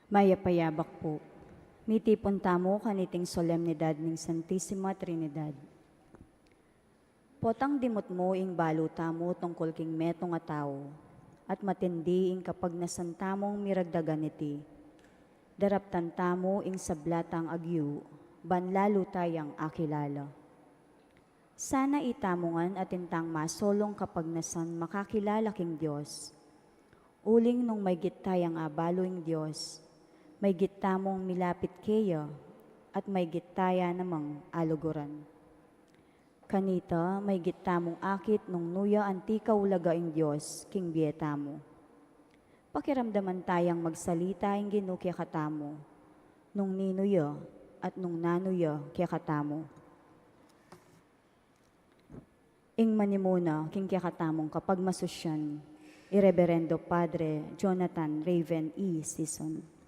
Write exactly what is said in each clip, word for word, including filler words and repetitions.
Mayap a yabak pu. Mitipun tamu kaniting solemnidad ning Santisima Trinidad. Potang dimut mu ing balu tamu tungkul king metung a tau, at matindi ing kapagnasan tamung miragdagan iti. Daraptan tamu ing sabla tang agyu, ban lalu tayang akilala. Sana itamu ngan atin tang masolung kapagnasan makakilala king Dios. Uling nung maygit tayang abalu ing Dios, maygit tamung milapit keya, at maygit taya namang aluguran. Kanita, maygit tamung akit nung nu ya anti kaulaga ing Dios king bie tamu. Pakiramdaman tayang magsalita ing Ginu kekatamu, nung ninu ya at nung nanu ya kekatamu. Ing manimuna king kekatamung kapagmasusyan, i Reberendo Padre Jonathan Raven E. Sison.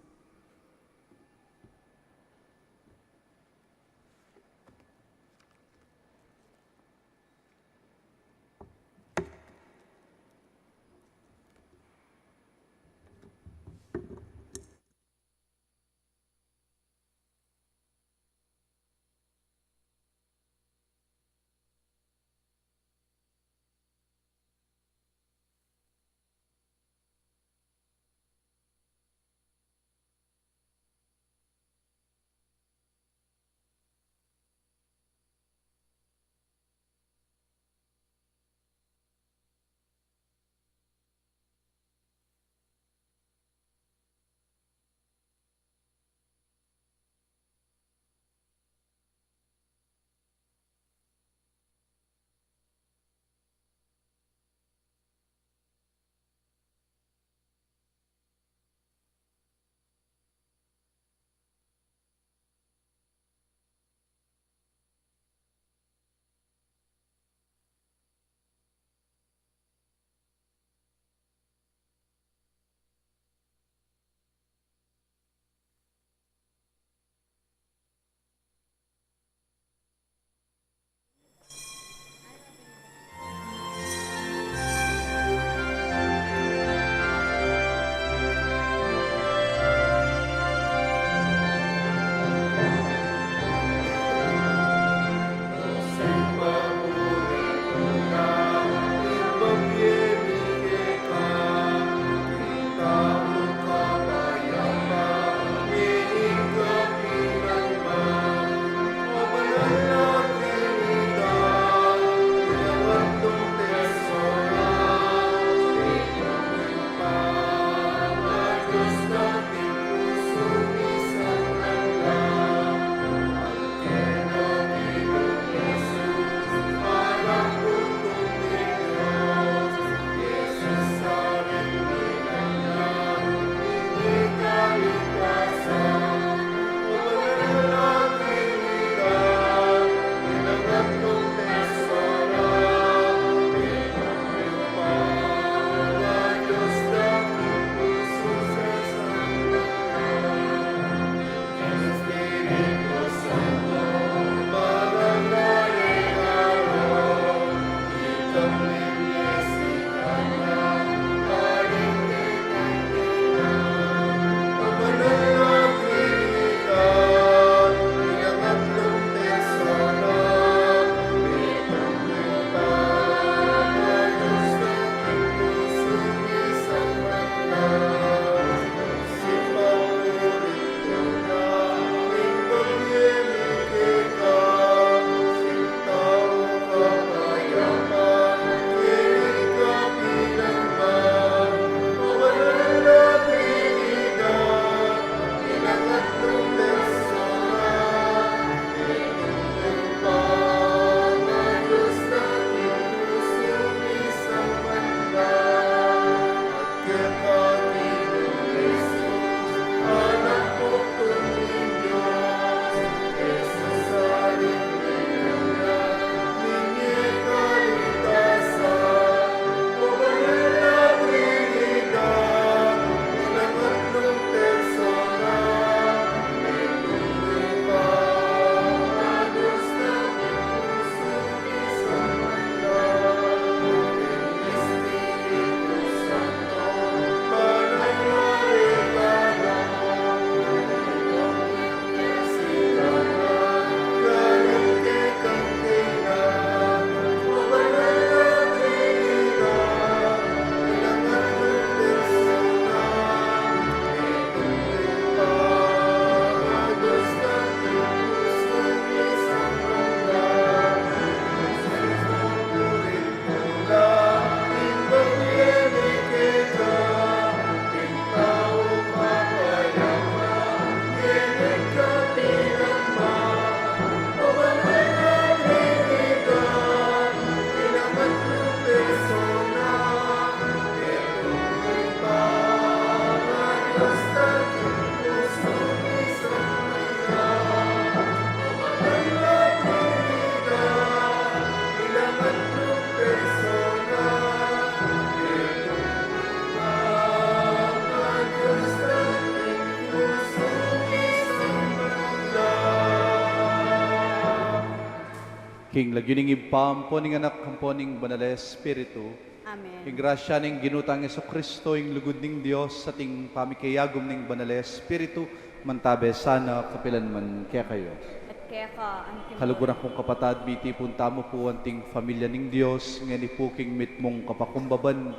King lagyu ning Ibpa, ampo ning Anak, ampo ning Banal a Espiritu. Amen. Ing grasya ning Ginu tang Jesucristo, ing lugud ning Dios, at ing pamikayagum ning Banal a Espiritu, mantabe sana kapilan man kekayu. At keka antimurin. Kaluguran kung kapatad, mitipun tamu pu anting familia ning Dios, ngeni pu king mitmung kapakumbaban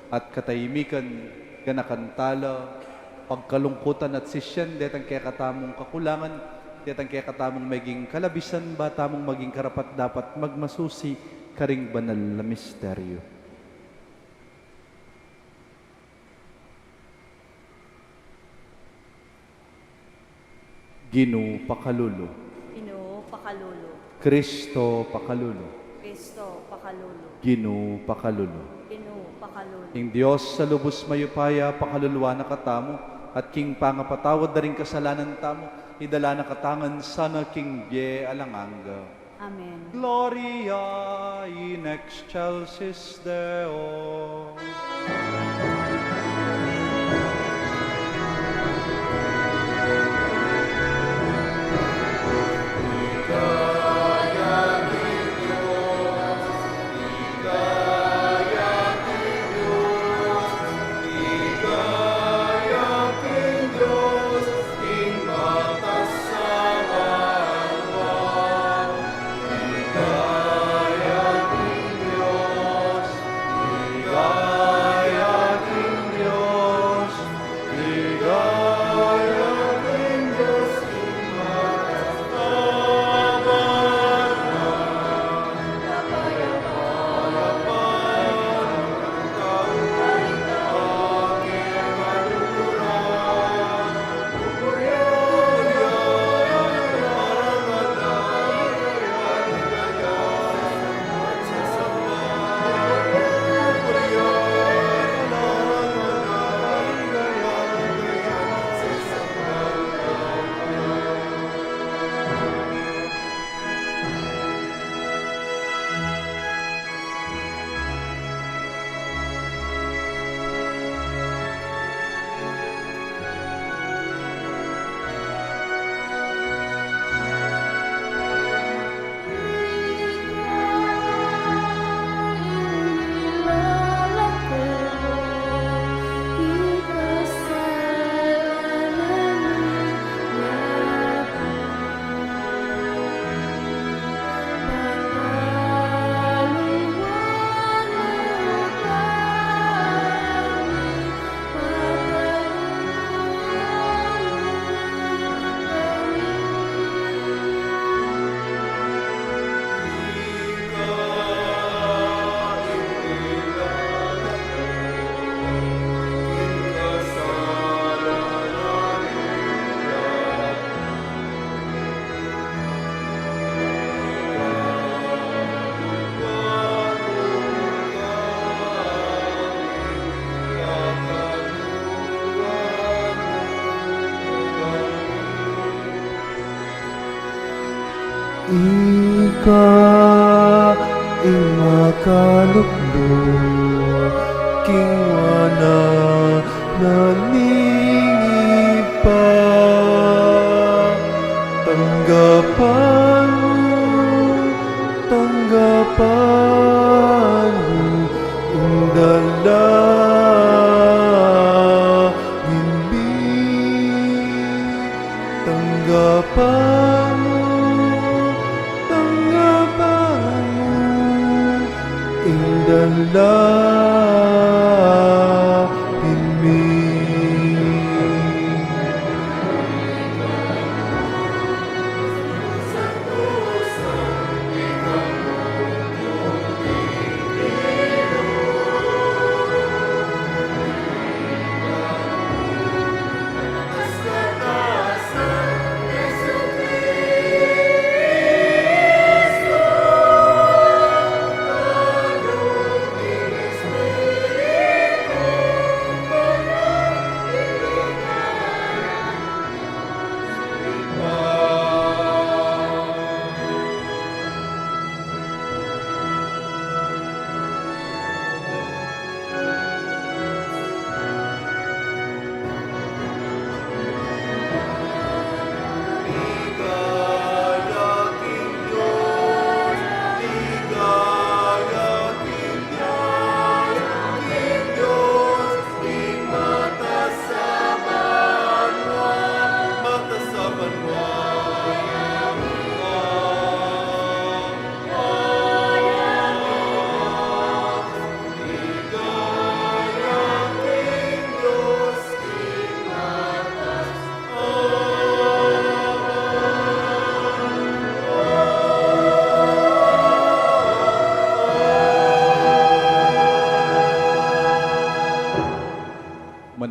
at katahimikan, ganakan tala, pagkalungkutan at sisian detang kekatamung kakulangan, detang kekatamung meging kalabisan, ba tamung maging karapat-dapat magmasusi karing banal a misteryo. Ginu, pakalulu. Ginu, pakalulu. Kristo, pakalulu. Kristo, pakalulu. Ginu, pakalulu. Ginu, pakalulu. Ing Dios a lubus mayupaya, pakaluluan na katamu, at king pangapatawad da ring kasalanan tamu, idala na katamu ngan sana king bie alang angga. Amen. Gloria in excelsis Deo. Ika ing makaluklu king wanan ning Ibpa. Tanggapan mu, tanggapan mu ing dalangin mi. Tanggapan mu, tanggapan mu ing dalangin mi.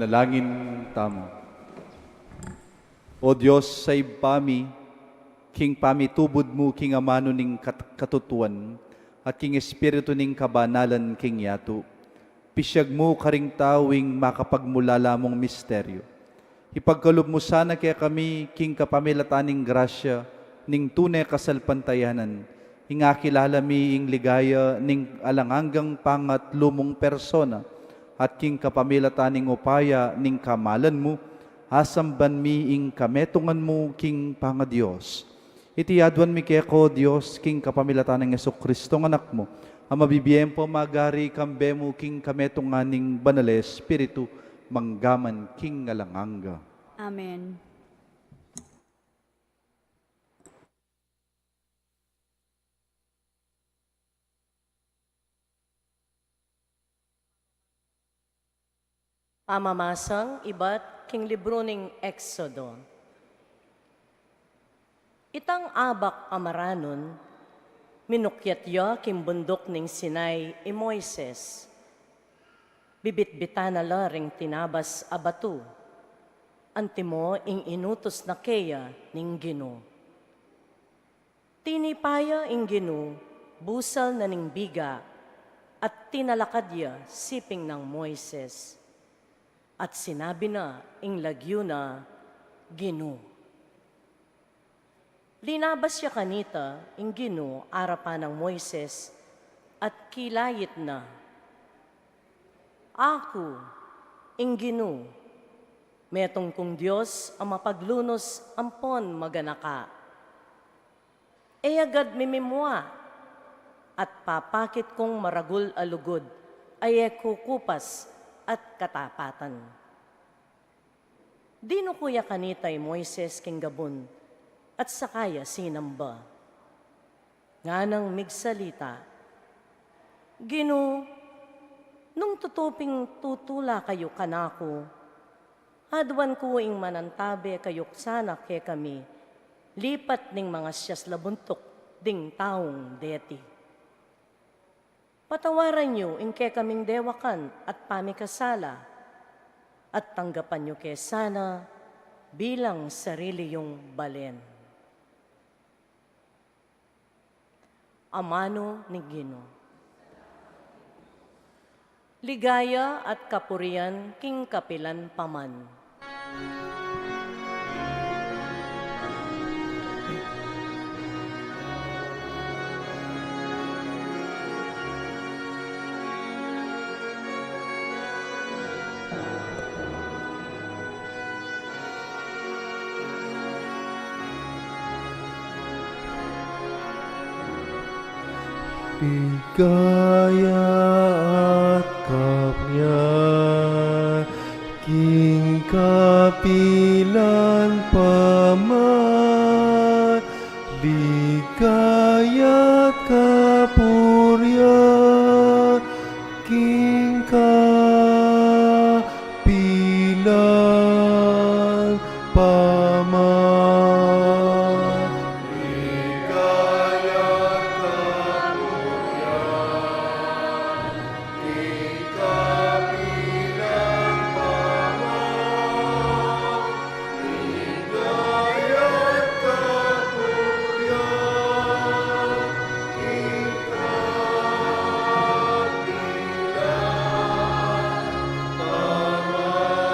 Langin tamu. O Dios, sa Ibpa mi, king pamitubud mu king amanu ning kat-, katutuan, at king espiritu ning kabanalan king yatu, pisiag mu karing tau ing makapagmulala mung misteryu. Ipagkalub mu sana kekami king kapamilatan ning grasya ning tune kasalpantayanan, ing akilala mi ing ligaya ning alang anggang pangatlu mung persona, at king kapamilatan ning upaya ning kamalan mu, asamban mi ing kametungan mu king pangaDios. Iti aduan mi keka, O Dios, king kapamilatan nang Jesucristo nga Anak mu, a mabibie ampon magari kambe mu king kametungan ning Banal a Espiritu, mangga man king alang angga. Amen. Pamamasang ibat king libru ning Exodo. Itang abak a maranun, minukyat ya king bunduk ning Sinai i Moises. Bibitbitan na la ring tinabas a batu. Antimo ing inutus na keya ning Ginu. Tinipa ya ing Ginu, busal na ning biga, at tinalakad ya siping nang Moises. At sinabi na ing lagyu na Ginu. Linabas ya kanita ing Ginu arapan nang Moises, at kilayit na, "Aku, ing Ginu, metung kung Dios a mapaglunus ampon maganaka. E agad mimimua, at papakit kung maragul a lugud a e kukupas at katapatan." Dinuku ya kanita i Moises king gabun, at saka ya sinamba. Nganang migsalita, "Ginu, nung tutu ping tutula kayu kanaku, aduan ku ing manantabe kayu sana kekami, lipat ning mangasias la buntuk ding taung deti. Patawaran yu ing kekaming dewakan at pamikasala, at tanggapan yu ke sana bilang sarili yung balen." Amanu ning Ginu. Ligaya at kapurian king kapilan pa man. Ligaya at kapurian king kapilan pa man. Ligaya at kapurian king kapilan pa man. Ligaya at kapurian king kapilan pa man. Ligaya at kapurian king kapilan pa man.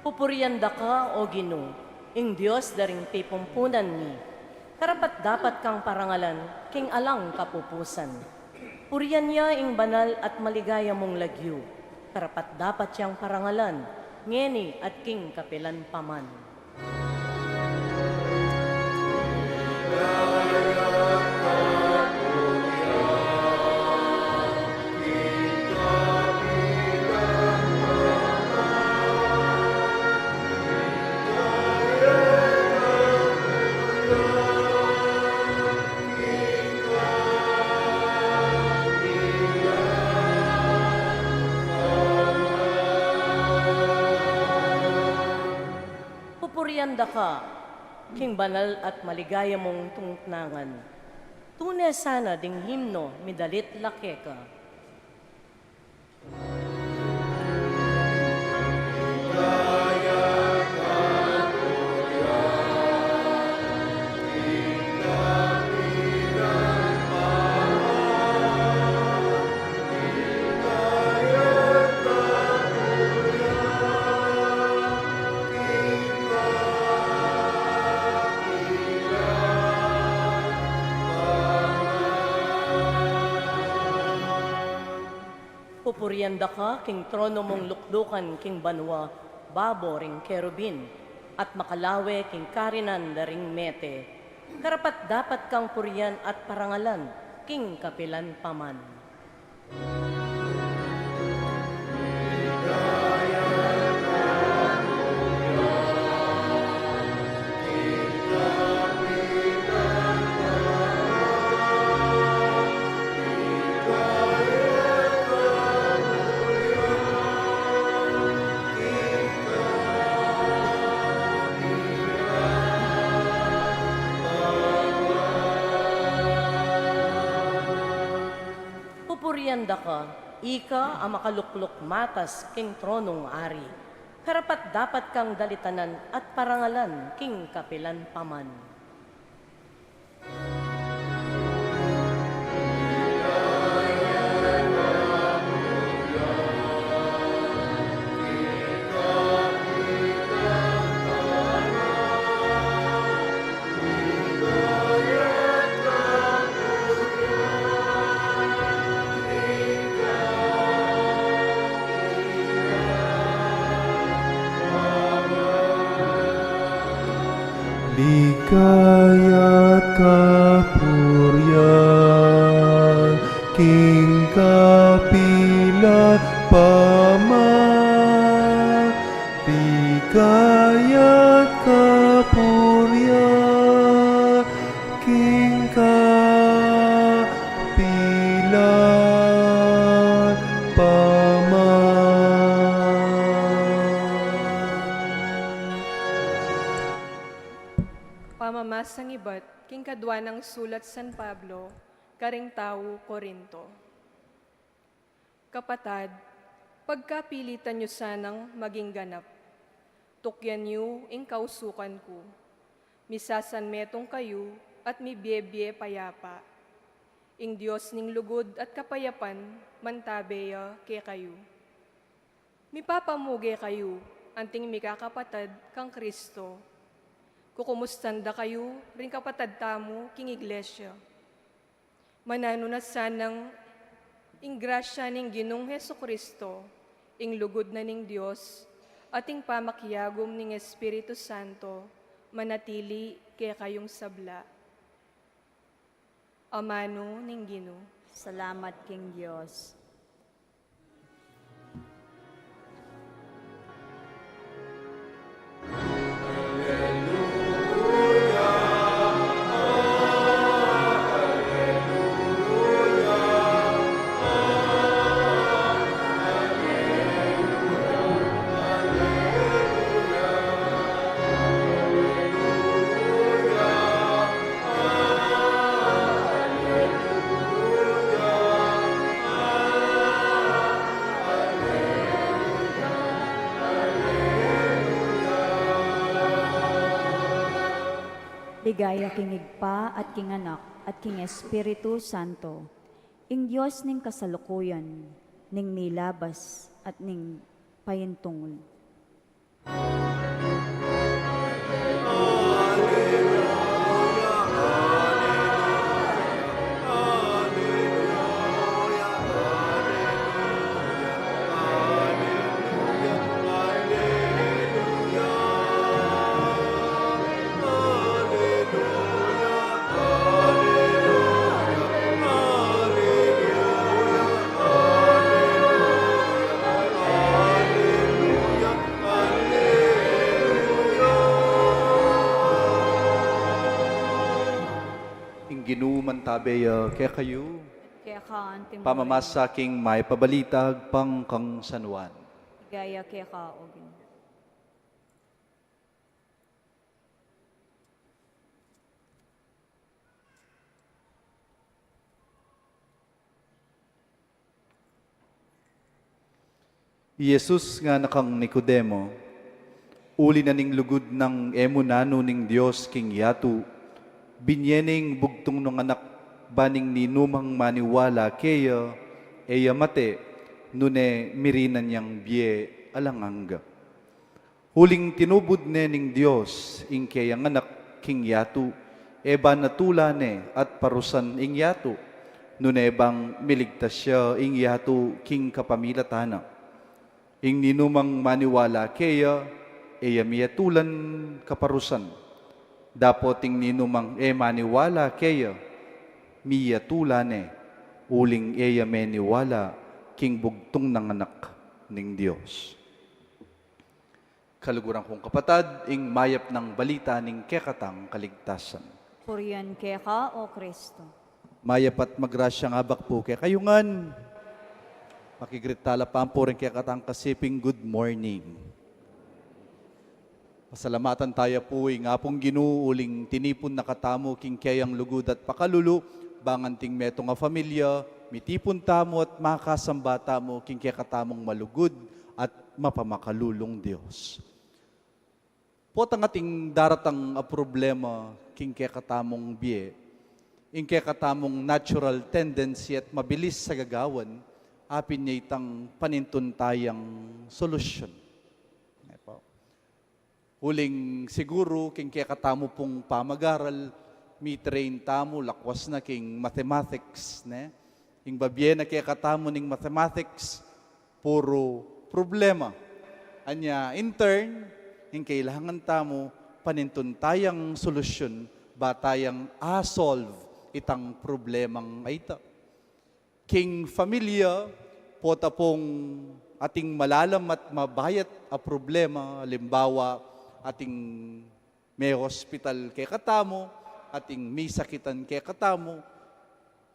Pupurian da ka, O Ginu, ing Dios da ring pipumpunan mi. Karapat-dapat kang parangalan king alang kapupusan. Purian ya ing banal at maligaya mung lagyu. Karapat-dapat yang parangalan, ngeni at king kapilan pa man. Pupurian da ka, king banal at maligaya mung tungnangan. Tune sana ding himno midalit la keka. Pupurian da ka king trono mung luklukan king banua, babo ring kerubin, at makalawe king karinan da ring mete. Karapat-dapat kang purian at parangalan king kapilan pa man. Pupurian da ka, ika a makalukluk matas king tronong ari. Karapat-dapat kang dalitanan at parangalan king kapilan pa man. Ligaya't kapurian king kapilan pa man. Ligaya't kapurian king kapilan pa man. Pamamasang ibat king kadua nang sulat San Pablo karing tau Corinto. Kapatad, pagkapilitan yu sanang maging ganap, tukyan yu ing kausukan ku. Misasanmetung kayu at mibiebie payapa. Ing Dios ning lugud at kapayapan mantabe ya kekayu. Mipapamuge kayu anting mikakapatad kang Kristo. Kukumustan da kayu ring kapatad tamu king iglesia. Mananu na sanang ing grasya ning Ginung Jesucristo, ing lugud na ning Dios, at ing pamakiagum ning Espiritu Santo, manatili kekayung sabla. Amanu ning Ginu. Salamat king Dios. Ligaya king Ibpa at king Anak at king Espiritu Santo, ing Dios ning kasalukuyan, ning milabas at ning payintungul. Aleluya, aleluya. Ing Ginu mantabe ya kekayu. Keka anti mo rin. Pamamasa king Mayap a Balita agpang kang San Juan. Ligaya keka, O Ginu. I Jesus ngana kang Nicodemo, uli na ning lugud nang e mu nanu ning Dios king yatu, binye ne ing bugtung nang anak ba ning ninumang maniwala keya, e ya mate, nune mirinan yang bie alang angga. Uling tinubud ne ning Dios ing keyang anak king yatu, e ba natula ne at parusan ing yatu, nune bang miligtas ya ing yatu king kapamilatan na. Ing ninumang maniwala keya, e ya miyatulan kaparusan. Dapot ing ninumang e maniwala keya, miyatulan ne, uling e ya meniwala king bugtung nang anak ning Dios. Kaluguran kung kapatad, ing mayap nang balita ning kekatang kaligtasan. Purian keka, O Kristo. Mayap at magrasyang abak pu kekayu ngan. Makigreet tala pa pu ring kekatang kasiping good morning. Pasalamatan taya pu ing Apung Ginu uling tinipun na katamu king keyang lugud at pakalulu, bang anting metung a familia, mitipun tamu at makasamba tamu king kekatamung malugud at mapamakalulung Dios. Potang ating daratang a problema king kekatamung bie, ing kekatamung natural tendency at mabilis a gagawan, apin ya itang panintun tayang solusyon. Uling siguru, king kekatamu pung pamagaral, mi-train tamu, lakwas na king mathematics, ne? Ing babie na kekatamu ning mathematics, puru problema. Anya, in turn, ing kailangan tamu, panintun tayang solusyon, ba tayang a-solve itang problemang ita. King familia, pota pung ating malalam at mabayat a problema, alimbawa, ating me-hospital kekatamu, ating misakitan kekatamu,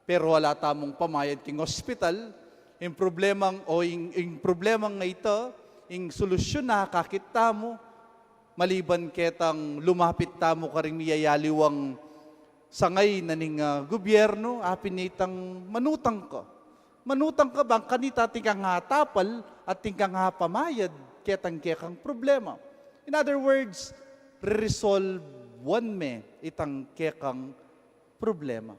pero ala tamung pamayad king hospital, ing problemang, o ing, ing problemang ita, ing solusyon na akakit tamu, maliban ketang lumapit tamu karing miyayaliwang sangay na ning, ah, gubyernu, apin itang manutang ka. Manutang ka bang kanita atin kang atapal at atin kang apamayad ketang kekang problema. In other words, reresolban me itang kekang problema.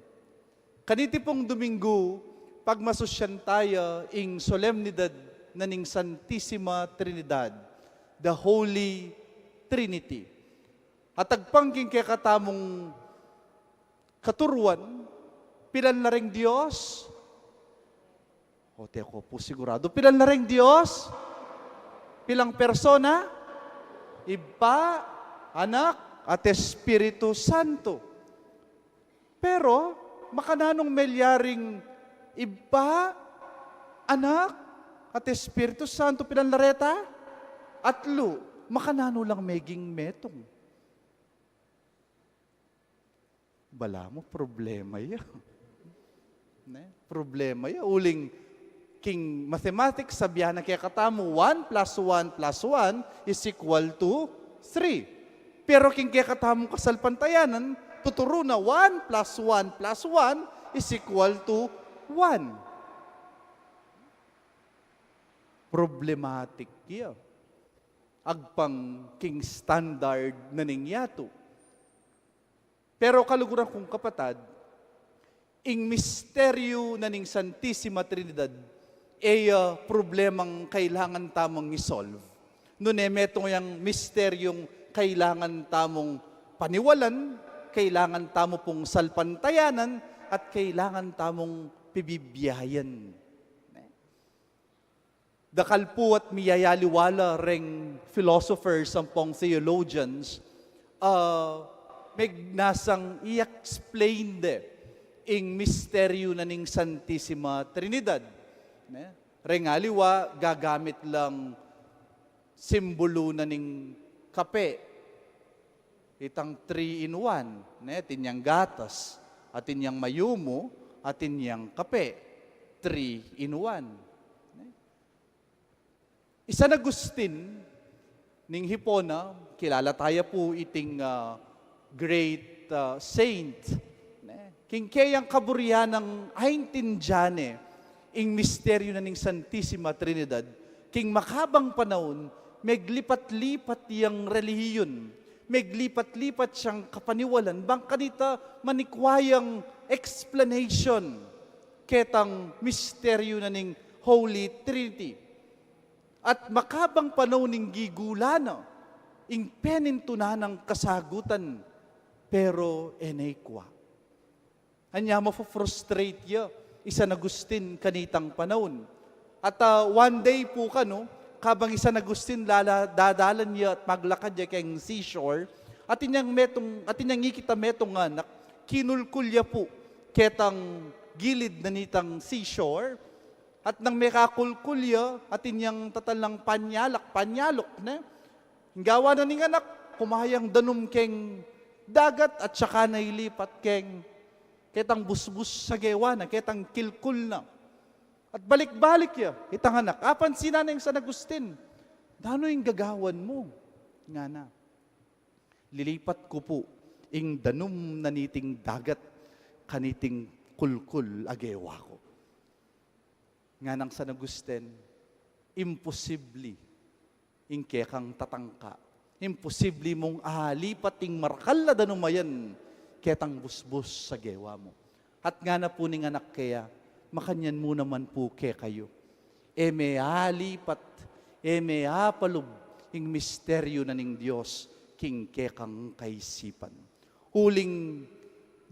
Kaniti pung Domingo, pagmasusyan taya ing solemnidad na ning Santisima Trinidad, the Holy Trinity. At agpang king kekatamung katuruan, pilan la ring Dios? O, teko pu sigurado, pilan la ring Dios? Pilang persona? Ibpa, Anak, at Espiritu Santo. Pero, makananung melyaring Ibpa, Anak, at Espiritu Santo, pilan la reta? Atlu. Makananu lang meging metung? Balamu problema ya. Ne? Problema ya. Uling king mathematics, sabian na kekatamu, one plus one plus one is equal to three. Pero king kekatamung kasalpantayanan, tuturu na one plus one plus one is equal to one. Problematic ya. Agpang king standard na ning yatu. Pero kaluguran kung kapatad, ing misteryu na ning Santisima Trinidad, e ya problemang kailangan tamung i-solve. Nune metung yang misteryung kailangan tamung paniwalan, kailangan tamu pung salpantayanan, at kailangan tamung pibibiayan. Dakal pu at miyayaliwa la reng philosophers ampong theologians, ah, megnasang i-explain de ing misteryu na ning Santisima Trinidad. Ne? Reng aliwa, gagamit lang simbulu na ning kape. Itang three in one, ne? Atin yang gatas, atin yang mayumu, atin yang kape. Three in one. Ne? I San Agustin ning Hipona, kilala taya pu iting, ah, great, ah, saint. Ne? King keyang kaburian nang aintindian ne ing misteryu na ning Santisima Trinidad, King makabang panaun, meglipat-lipat yang relihiyun, meglipat-lipat yang kapaniwalan, bang kanita manikwa yang explanation ketang misteryu na ning Holy Trinity. At makabang panaun ning gigula na, ing penintunan nang kasagutan, pero e ne ikwa. Anya mafu-frustrate ya i San Agustin kanitang panaun. At, ah, one day pu kanu, kabang i San Agustin lala-, dadalan ya at maglakad ya keng seashore, atin yang metung, atin yang ikit a metung anak, kinulkul ya pu ketang gilid na nitang seashore, at nang mekakulkul ya, atin yang tatal nang panyalak, panyaluk, ne? Ing gawa na ning anak, kumayang danum keng dagat at saka na ilipat keng ketang busbus sa gewa na, ketang kilkul na. At balik-balik ya itang anak. Apansinan na ning San Agustin, "Nanu ing gagawan mu?" ngana. "Lilipat ku pu ing danum na niting dagat kaniting kulkul a gewa ku." Nganang San Agustin, "Imposible ing kekang tatangka. Imposible mung alipat ing marakal a danum a yan ketang busbus sa gewa mu." At ngana pu ning anak keya, "Makanyan mu naman pu kekayu. E me alipat, e me apalub ing misteryu na ning Dios king kekang kaisipan." Uling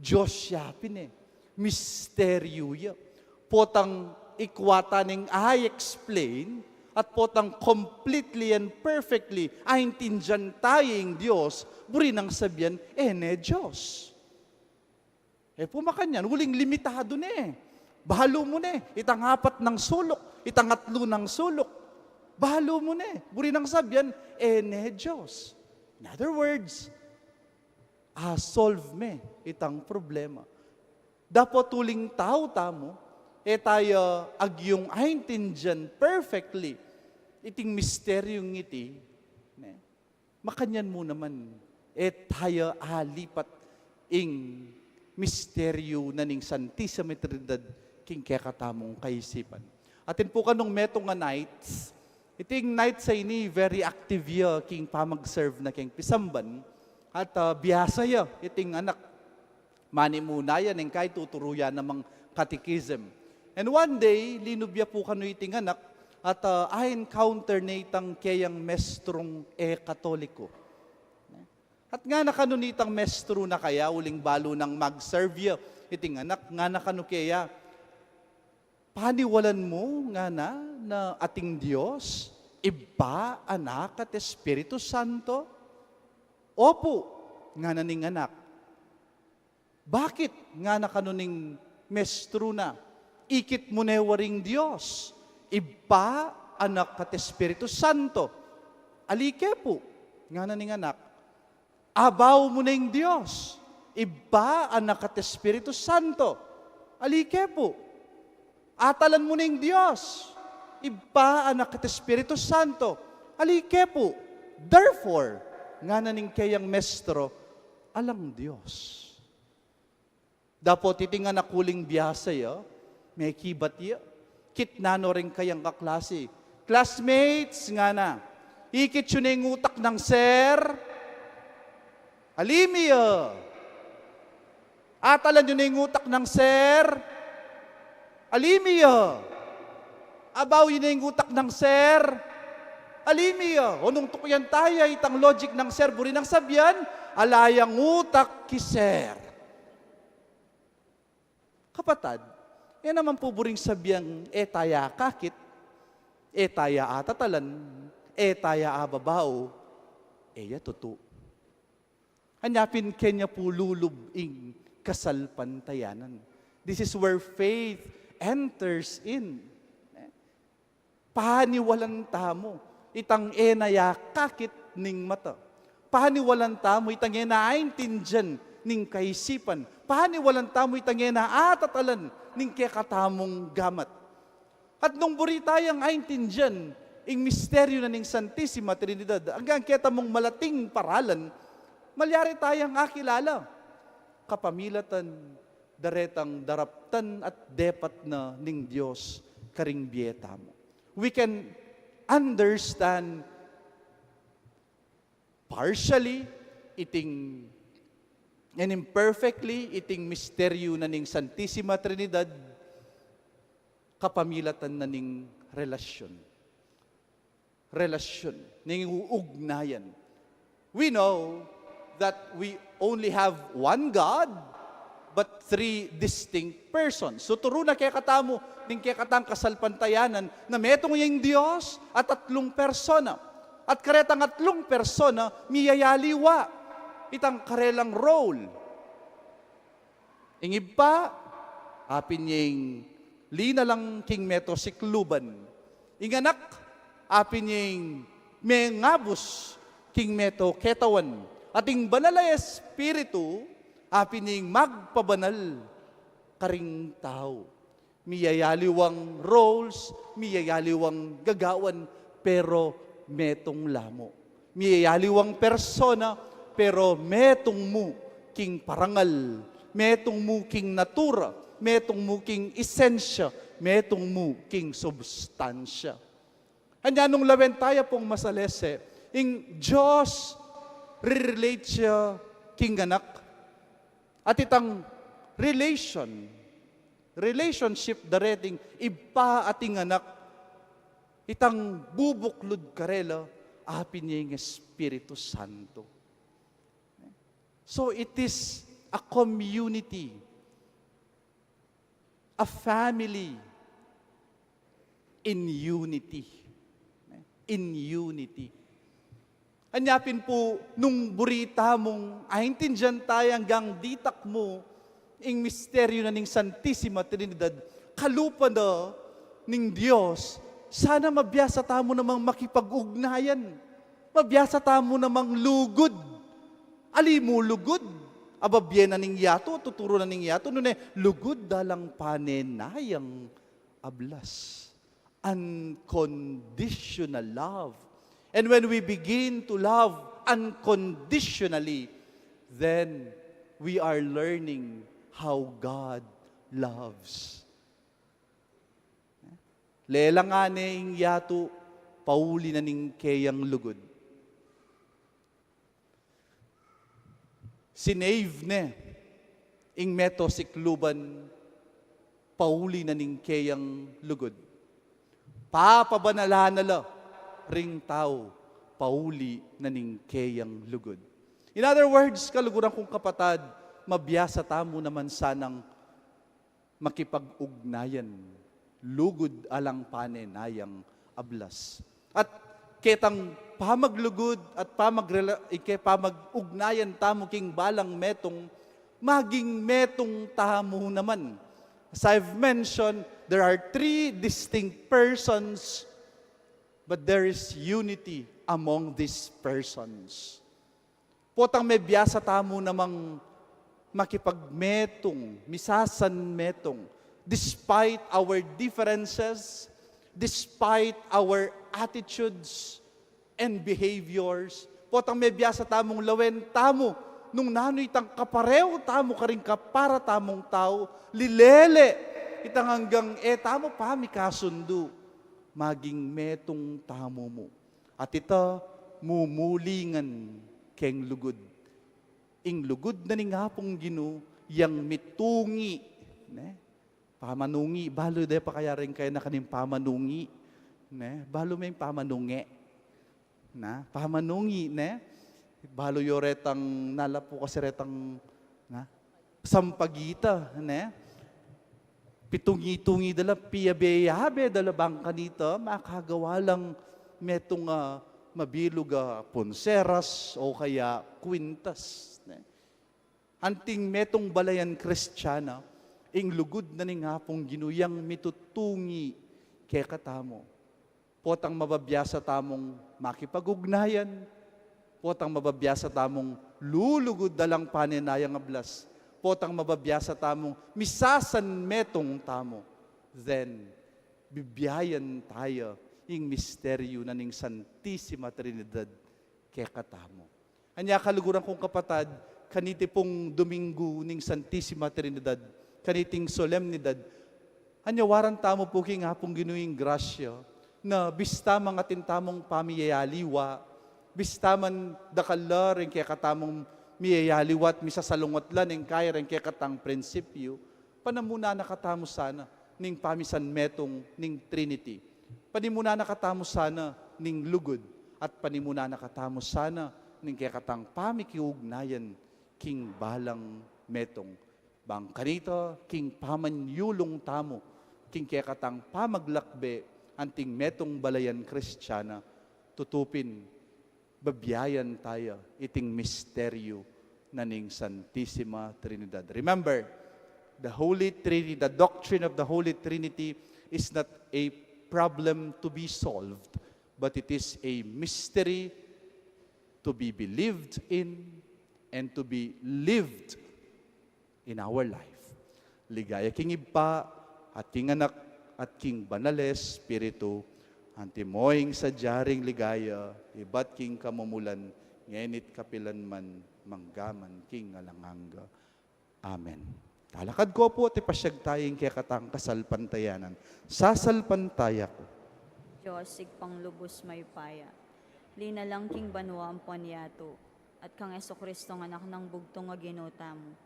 Dios ya pin e, misteryu ya. Potang ikwa ta neng a-explain, at potang completely and perfectly aintindian ta ya ing Dios, buri nang sabian, e ne Dios. E pu makanyan, uling limitadu ne. Balu mu ne, itang apat nang suluk, itang atlu nang suluk. Balu mu ne, buri nang sabian, e ne Dios. In other words, a-solve me itang problema. Dapot uling tau tamu, e taya agyung aintindian perfectly iting misteryung iti, ne? Makanyan mu naman, e taya alipat ing misteryu na ning Santisima Trinidad king kekatamung kaisipan. Atin pu kanung metung a nights, iting nights a ini very active ya king pamag-serve na keng pisamban, at, ah, biasa ya iting anak manimuna ya neng kaituturu ya namang catechism. And one day, linub ya pu kanu iting anak, at, ah, a-encounter ne itang keyang mestrung e Katoliku. At ngana kanu nitang mestru na kaya, uling balu nang mag-serve ya iting anak, ngana kanu keya, "Paniwalan mu," ngana, "na ating Dios, Ibpa, Anak, at Espiritu Santo?" "Opu," ngana ning anak. "Bakit?" ngana kanu ning mestru na. "Ikit mu ne waring Dios, Ibpa, Anak, at Espiritu Santo." "Ali ke pu?" ngana ning anak. "Abaw mu ne ing Dios, Ibpa, Anak, at Espiritu Santo." "Ali ke pu?" "Atalan mu ne ing Dios, Ibpa, Anak, at Espiritu Santo." "Ali ke pu?" "Therefore," ngana ning keyang mestro, "alang Dios." Dapot iting anak uling biasa ya, mekibat ya, kitnan no reng kayang kaklasi. "Classmates," ngana, "ikit yu ne ing utak nang ser?" "Ali mi ya." "Atalan yu ne ing utak nang ser?" "Ali mi ya." "Abaw yu ne ing utak nang ser?" "Ali mi ya." O nung tukian taya itang logic nang ser, buri nang sabian, ala yang utak ki ser. Kapatad, e naman pu buring sabiang e taya akakit, e taya atatalan, e taya ababaw, e ya tutu. Anya pin kenya pu lulub ing kasalpantayanan. This is where faith enters in. Paniwalan tamu itang e na ya akakit ning mata. Paniwalan tamu itang e na aintindian ning kaisipan. Paniwalan tamu itang e na atatalan ning kekatamung gamat. At nung buri tayang aintindian ing misteryu na ning Santisima Trinidad, anggang keta mung malating paralan, malyari tayang akilala kapamilatan daretang daraptan at depat na ning Dios karing bie tamu. We can understand partially iting and imperfectly iting misteryu na ning Santisima Trinidad kapamilatan na ning relasyon. Relasyon, ning uugnayan. We know that we only have one God, but three distinct persons. So, turu na kekatamu ning kekatang kasalpantayanan na metung yang Dios a tatlung persona. At karetang atlung persona, miyayaliwa itang karelang role. Ing Ibpa, apin ya ing linalang king meto sikluban. Ing Anak, apin ya ing mengabus king meto ketawan. At ing Banal a Espiritu, apin ya ing magpabanal karing tau. Miyayaliwang roles, miyayaliwang gagawan, pero metung la mu. Miyayaliwang persona, pero metung mu king parangal, metung mu king natura, metung mu king esensya, metung mu king substansya. Anya nung lawen taya pung masalese, ing Dios rirelate ya king Anak. At itang relation, relationship da reting Ibpa at ing Anak, itang bubuklud karela, apin ya ing Espiritu Santo. So it is a community, a family in unity. In unity. Anya pin pu, nung buri tamung aintindian taya anggang ditak mu ing misteryu na ning Santisima Trinidad, kalupa na ning Dios, sana mabiasa tamu namang makipag-ugnayan. Mabiasa tamu namang lugud. Ali mu lugud? Ababie na ning yatu, tuturu na ning yatu, nune lugud da lang pane na yang ablas. Unconditional love. And when we begin to love unconditionally, then we are learning how God loves. Lelang ne ing yatu, pauli na ning keyang lugud. Sinave ne ing meto sikluban, pauli na ning keyang lugud. Papabanalan na la ring tau, pauli na ning keyang lugud. In other words, kaluguran kung kapatad, mabiasa tamu naman sanang makipag-ugnayan, lugud alang pane na yang ablas. At ketang pamaglugud at pamagrela-, ike pamag-ugnayan tamu king balang metung, maging metung tamu naman. As I've mentioned, there are three distinct persons, but there is unity among these persons. Potang mebiasa tamu namang makipagmetung, misasanmetung, despite our differences, despite our attitudes and behaviors. Potang mebiasa tamung lawen tamu nung nanu itang kapareho tamu karing kapara tamung tau, lilele itang anggang e tamu pa mikasundu, maging metung tamu mu. At ita mumulingan keng lugud. Ing lugud na ning Apung Ginu yang mitungi, ne? Pamanungi, balu de pa kaya rin kayu na kaning pamanungi, ne? Balu me ing pamanunge, na? Pamanungi, ne? Balu yo retang nalapu kasi retang, na? Sampagita, ne? Pitungi-tungi da la, piyabe-yabe da la bang kanita makagawa lang metung, ah, mabilug a punseras o kaya kwintas, ne? Anting metung balayan Kristiana, ing lugud na ning Apung Ginu yang mitutungi kekatamu. Potang mababiasa tamung makipag-ugnayan, potang mababiasa tamung lulugud alang pane na yang ablas, potang mababiasa tamung misasanmetung tamu, then bibiayan taya ing misteryu na ning Santisima Trinidad kekatamu. Anya kaluguran kung kapatad, kaniti pung Duminggu ning Santisima Trinidad, kaniting solemnidad, anya waran tamu pu king Apung Ginu ing grasya Na bista man atin tamung pamiyayaliwa, bista man dakal la ring kekatamung miyayaliwa at misasalungat la ning kaya ring kekatang prinsipyu, panimunan na katamu sana ning pamisanmetung ning Trinity. Panimunan na katamu sana ning lugud, at panimunan na katamu sana ning kekatang pamikiugnayan king balang metung. Bang kanita, king pamanyulung tamu king kekatang pamaglakbe anting metung balayan Kristiana, tutu pin babiayan taya iting misteryu na ning Santisima Trinidad. Remember, the Holy Trinity, the doctrine of the Holy Trinity is not a problem to be solved, but it is a mystery to be believed in and to be lived in our life. Ligaya king Ibpa, at king Anak, at king Banal a Espiritu, antimo ing sadya ring ligaya, ibat king kamumulan, ngeni't kapilan man, manggaman king alang angga. Amen. Talakad ko pu at ipasyag taya ing kekatang kasalpantayanan. Sasalpantaya ku. Dios, Ibpang lubus mayupaya, linalang king banua ampon yatu, at kang Jesucristong Anak nang bugtung a Ginu tamu,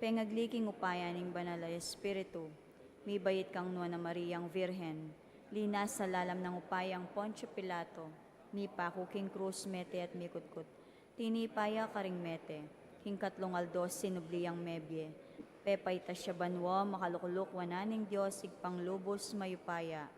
pengagli king upaya ning Banal a Espiritu, mibait kang Nuan a Mariang Virgen, linas sa lalam nang upayang Poncio Pilato, mipaku king krus, mete at mikutkut, tinipa ya karing mete, king katlung aldo sinubli yang mebie, pepaitas ya banua, makalukluk wanan ning Dios Ibpang lubus mayupaya,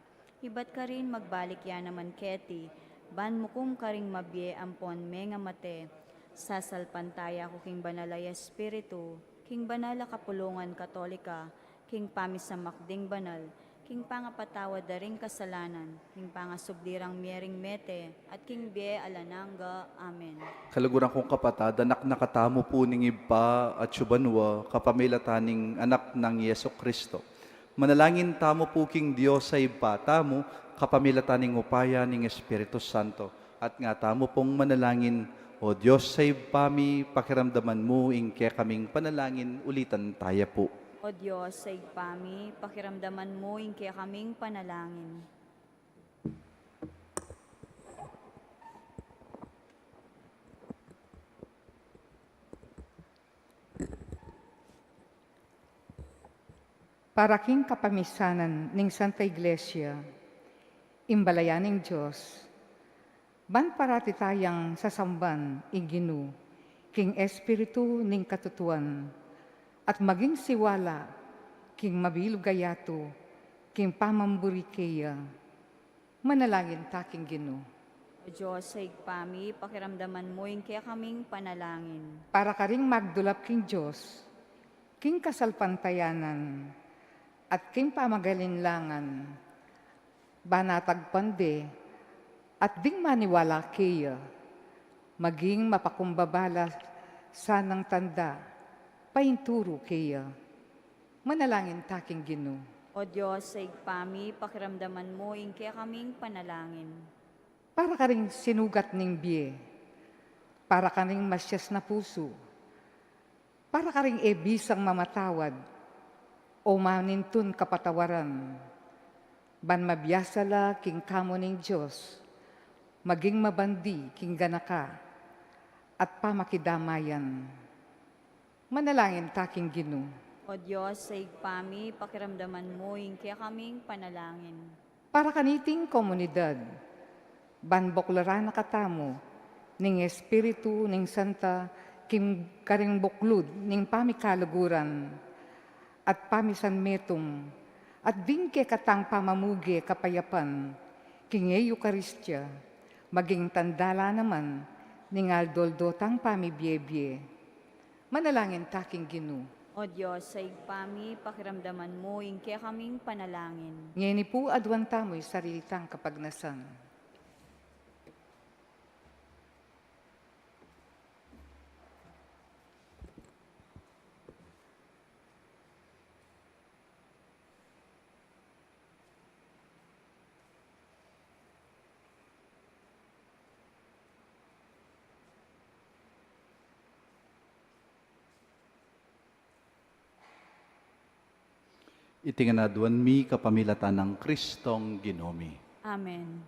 ibat karin magbalik ya naman keti, ban mukum karing mabie ampon mengamate. Sasalpantaya ku king Banal a Espiritu, king banal a kapulungan Katolika, king pamisamak ding banal, king pangapatawad da ring kasalanan, king pangasubli rang mie ring mete, at king bie alang angga. Amen. Kaluguran kung kapatad, anak na katamu pu ning Ibpa atsu banua, kapamilatan ning Anak nang Jesucristo. Manalangin tamu pu king Dios a Ibpa tamu, kapamilatan ning upaya ning Espiritu Santo. At nga tamu pung manalangin, O Dios a Ibpa mi, pakiramdaman mu ing kekaming panalangin, ulitan taya pu. O Dios a Ibpa mi, pakiramdaman mu ing kekaming panalangin. Para king kapamisanan ning Santa Iglesia, ing balayan ning Dios, ban parati tayang sasamban ing Ginu king espiritu ning katutuan, at maging siwala king mabilug a yatu king pamamburi keya. Manalangin ta king Ginu. O Dios a Ibpa mi, pakiramdaman mu ing kekaming panalangin. Para karing magdulap king Dios, king kasalpantayanan, at king pamagalinlangan, ban atagpan de, at ding maniwala keya, maging mapakumbaba la sanang tanda, painturu keya. Manalangin ta king Ginu. O Dios a Ibpa mi, pakiramdaman mu ing kekaming panalangin. Para karing sinugat ning bie, para karing masias na pusu, para karing e bisang mamatawad, o manintun kapatawaran, ban mabiasa la king kamu ning Dios, maging mabandi king ganaka at pamakidamayan. Manalangin ta king Ginu. O Dios a Ibpa mi, pakiramdaman mu ing kekaming panalangin. Para kaniting komunidad, ban buklaran na katamu ning Espiritu ning Santa king karing buklud ning pamikaluguran at pamisanmetung, at ding kekatang pamamuge kapayapan king Eukaristia, maging tanda la naman ning aldo-aldo tang pamibie-bie. Manalangin ta king Ginu. O Dios a Ibpa mi, pakiramdaman mu ing kekaming panalangin. Ngeni pu aduan tamu ing sarili tang kapagnasan. Iti ngan aduan mi kapamilatan nang Kristong Ginu mi. Amen.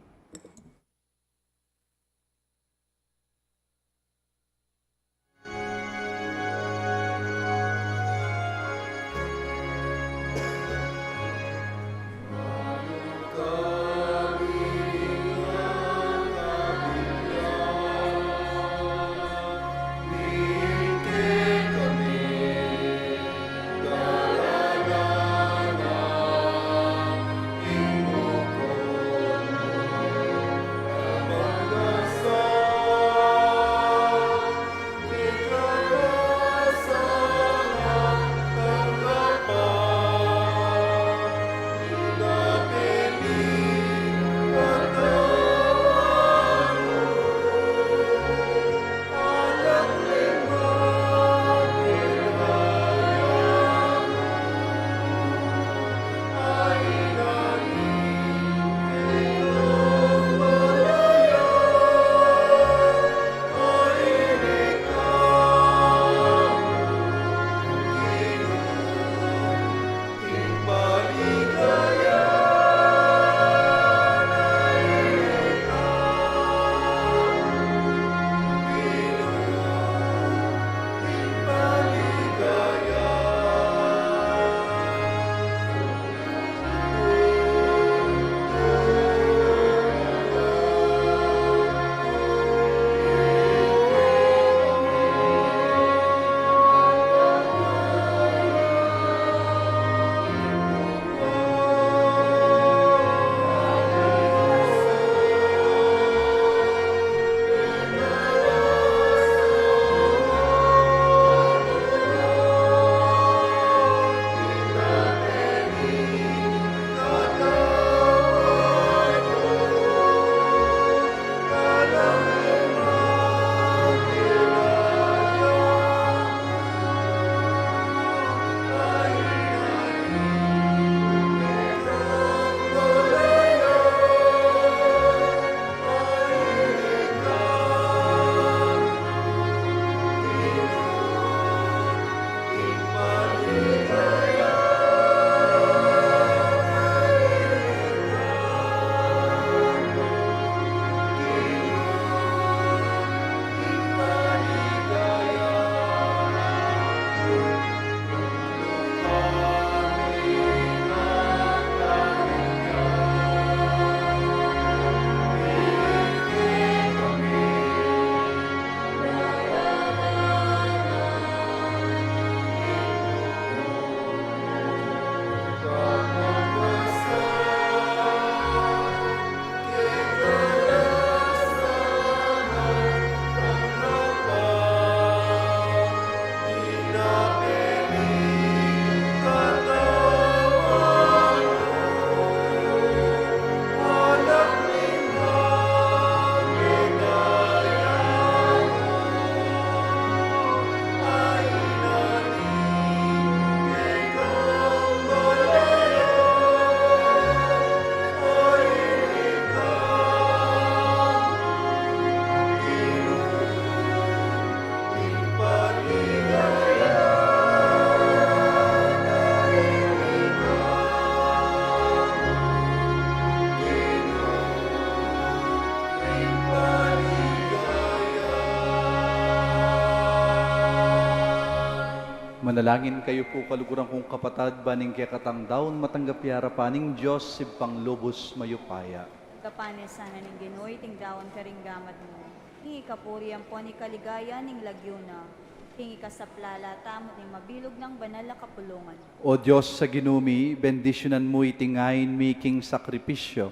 Manalangin kayu pu, kaluguran kung kapatad, ban ing kekatang daun matanggap ya arapan ning Dios Ibpang lubus mayupaya. Tanggapan na sana ning Ginu iting daun karing gamat mu, king ikapuri ampon ikaligaya ning lagyu na, king ikasaplala tamu at ning mabilug nang banal a kapulungan. O Dios a Ginu mi, bendisyunan mu iting ain mi king sakripisyu,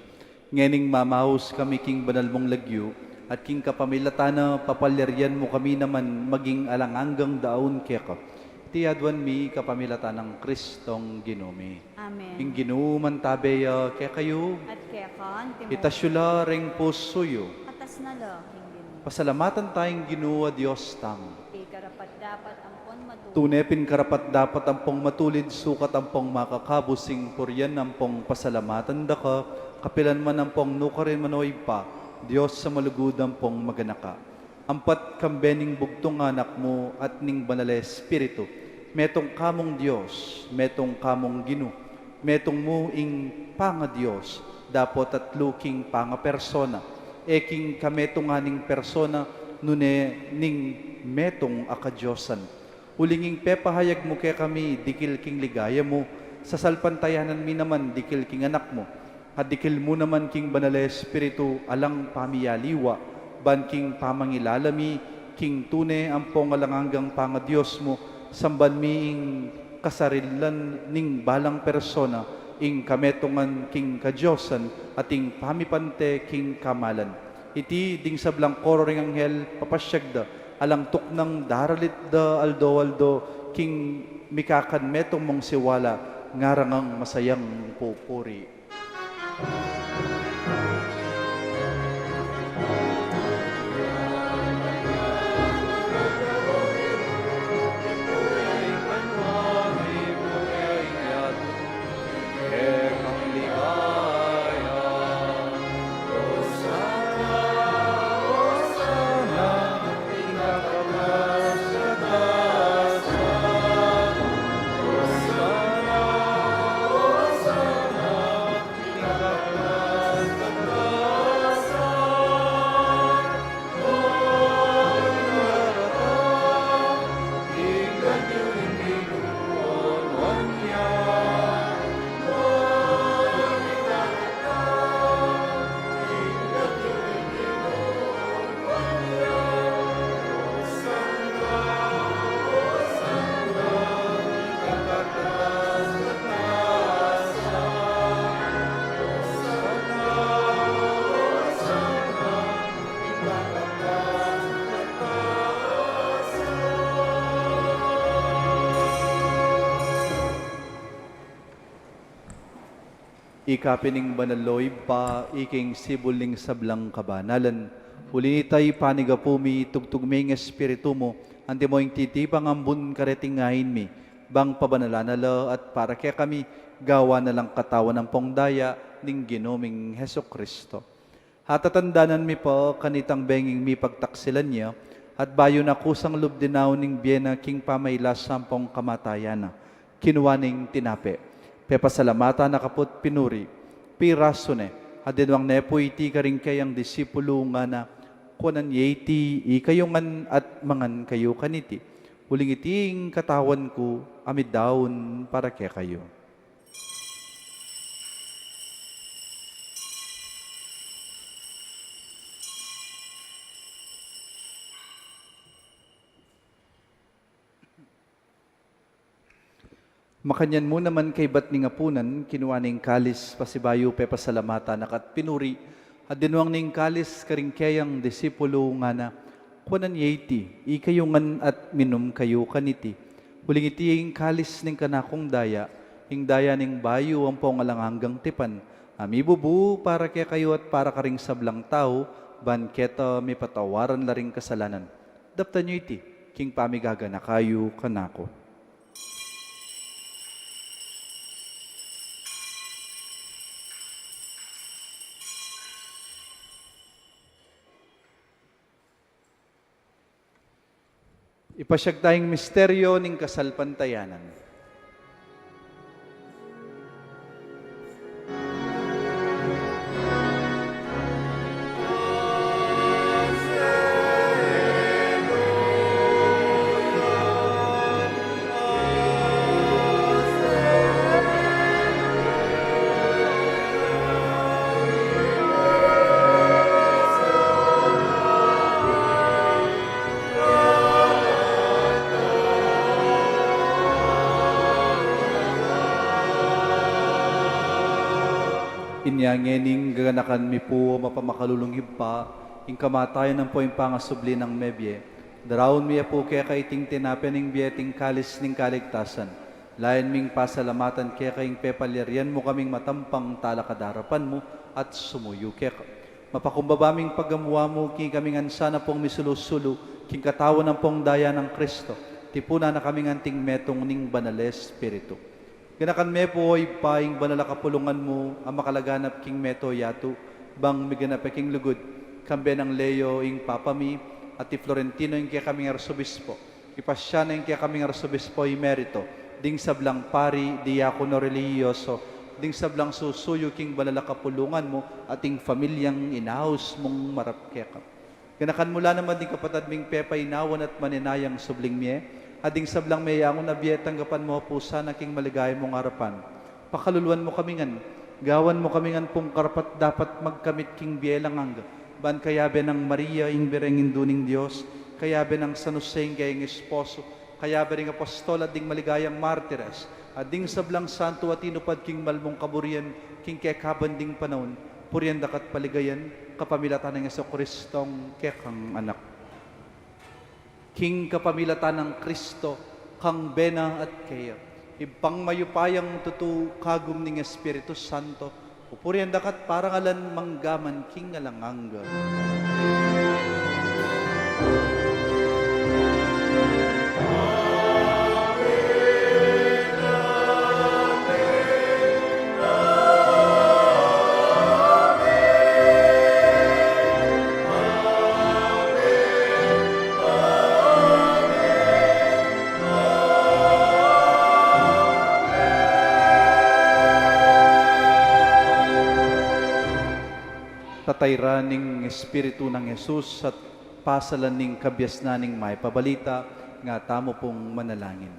ngening mamaus kami king banal mung lagyu, at king kapamilatan na papalyarian mu kami naman maging alang anggang daun keka. Iti aduan mi kapamilatan nang Kristong Ginu mi. Amen. Ing Ginu mantabe ya kekayu. At keka antimu. Itas yu la reng pusu yu. Atas na la king Ginu. Pasalamatan taya ing Ginu a Dios tamu. Iti karapat-dapat ampon matulid. Tune pin karapat-dapat ampong matulid, sukat ampong makakabus ing purian ampong pasalamatan da ka, kapilan man ampong nukarin man, o Ibpa, Dios a malugud ampong maganaka. Ampat kambe ning bugtung Anak mu at ning Banal a Espiritu, metung ka mung Dios, metung ka mung Ginu, metung mu ing panga-Dios, dapot atlu king pangapersona, e king kametungan ning persona, nune ning metung a kadiosan. Uling ing pepahayag mu kekami dikil king ligaya mu, sasalpantayanan mi naman dikil king Anak mu, at dikil mu naman king Banal a Espiritu alang pamiyaliwa, ban king pamangilala mi king tune ampong alang anggang pangadios mu, samban mi ing kasarilan ning balang persona, ing kametungan king kadiosan, at ing pamipante king kamalan. Iti ding sablang koro ring anghel, papasiag da, alang tuknang daralit da aldo-aldo, king mikakan metung mung siwala, ngarang masayang pupuri. Ika pin ing banal, o Ibpa, ika ing sibul ning sablang kabanalan. Uli na nita, ipanyawad mi, tugtug mi ing Espiritu mu, antimo ing titipang ambun kareting ain mi, bang pabanalan na la at para kekami, gawan na lang katawan ampong daya ning Ginu ming Jesucristo. Atatandanan mi pa kanitang benging mipagtaksilan ya, at bayu na kusang lub dinaun ing bie na king pamailas ampong kamatayan na, kinua ne ing tinape, pepasalamatan na kaput pinuri, pirasu ne, at dinwang ne pu iti karing keyang disipulu, ngana, kuanan ye iti ikayu ngan at mangan kayu kaniti, uling iti ing katawan ku a midaun para kekayu. Makanyan mu naman kaybat ning apunan, kinua ne ing kalis, pasibayu pepasalamatan na ka at pinuri, at dinwang ne ing kalis karing keyang disipulu, ngana, kuanan ye iti ikayu ngan at minum kayu kaniti, uling iti ing kalis ning kanakung daya, ing daya ning bayu ampong alang anggang tipan, a mibubu para kekayu at para karing sablang tau, ban keta mipatawaran la ring kasalanan. Daptan yu iti king pamigaganaka yu kanaku. Ipasiag taya ing misteryo ning kasalpantayanan. Inya ngening gaganakan mi pu, o mapamakalulung Ibpa, ing kamatayan ampo ing pangasubli nang mebie, daraun mi ya pu keka iting tinape ning bie at ing kalis ning kaligtasan. Layan ming pasalamatan keka ing pepalyarian mu kaming matampang talakad arapan mu at sumuyu keka. Mapakumbaba ming pagamuan mu king kaming ansan a pung misulu-sulu king katawan ampong daya nang Kristo, tipunan na kaming anting metung ning Banal a Espiritu. Ganakan me pu, o Ibpa, ing banal a kapulungan mu a makalaganap king mabilug a yatu, bang miganap ya king lugud, kambe nang Leo ing Papa mi, at i Florentino ing kekaming Arsobispo, ipasya na ing kekaming Arsobispo Emerito, ding sablang pari, diakono, relihiyoso, ding sablang susuyu king banal a kapulungan mu, at ing pamilyang inaus mung marap keka. Ganakan mu la naman ding kapatad ming pepainawan at manenayang subling mie, at ding sablang meyangu na bie tanggapan mu pu sana king maligaya mung arapan. Pakaluluan mu kami ngan, gawan mu kami ngan pung karapat-dapat magkamit king bie alang angga, ban kayabe nang Maria, ing Birhen Indu ning Dios, kayabe nang San Jose, ing kayang esposo, kayabe ring apostol at ding maligayang martires, at ding sablang santo a tinupad king mal mung kaburian king kekaban ding panaun, purian da ka at paligayan, kapamilatan nang Jesucristong kekang Anak. King kapamilatan nang Kristo, kang bena at keya, Ibpang mayupayang tutu, kagum ning Espiritu Santo, pupurian da ka at parangalan manggaman king alang angga. Tatayran ning Espiritu nang Jesus at pasalan ning kabiasnan ning Mayap a Balita, nga tamu pung manalangin.